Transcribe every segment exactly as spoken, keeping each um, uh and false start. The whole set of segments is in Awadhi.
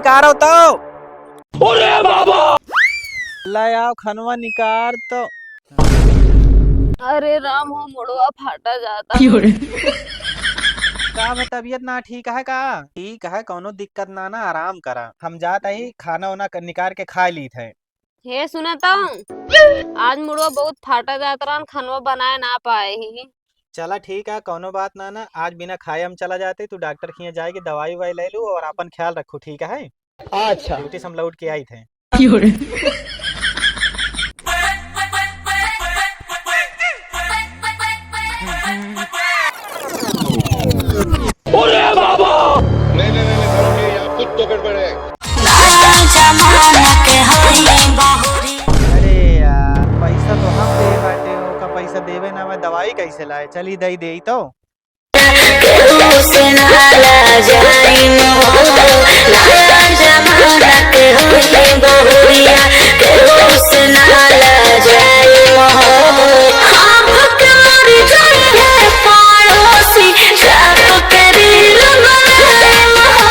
निकारो तो। अरे बाबा! ले आओ खनवा निकार तो। अरे राम हो, मुड़वा फाटा जाता। क्यों रे? का बा, तबियत ना ठीक है का? ठीक है, कौनो दिक्कत ना, ना, आराम करा। हम जात ही खाना उना क-, निकार के खा लीत है। हे सुना तो, आज मुड़वा बहुत फाटा जात रहन, खनवा बनाए ना पाए ही। चला ठीक है, कौनो बात ना, ना, आज बिना खाए हम चला जाते, तू डॉक्टर के यहाँ जाए के दवाई उवाई ले लू और अपन ख्याल रखू, ठीक है? अच्छा। ड्यूटी से हम लौट के आई थे। अरे बाबा! नहीं, नहीं, नहीं, नहीं, सर, ये यहाँ कुछ तो गड़बड़ है। अरे यार, पैसा तो हम दे बाटे, ओका पैसा देवे ना, मैं दवाई कैसे लाए? चली दई दे तो। केहू से ना ला जाइम हो, नया जमाना के होई बहुरिया, केहू से ना ला जाइम हो। हाँफ के मर जाई है पड़ोसी, चाप के रील बनाइम हो।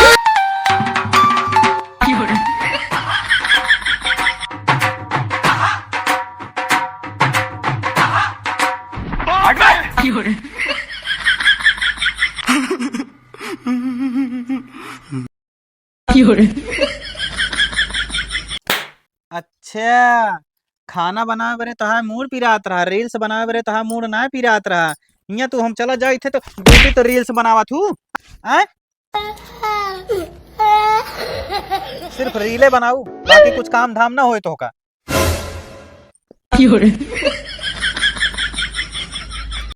अच्छा, खाना बनावे बरे तोहार मूड पिरात रहा, रील्स बनावे बरे तोहार मूड ना पिरात रहा। हियाँ तू हम चला जाई थे तो ड्यूटी तो रील्स बनावत हूँ, हैं? सिर्फ रीले बनाऊ, बाकी कुछ काम धाम ना होए तो का?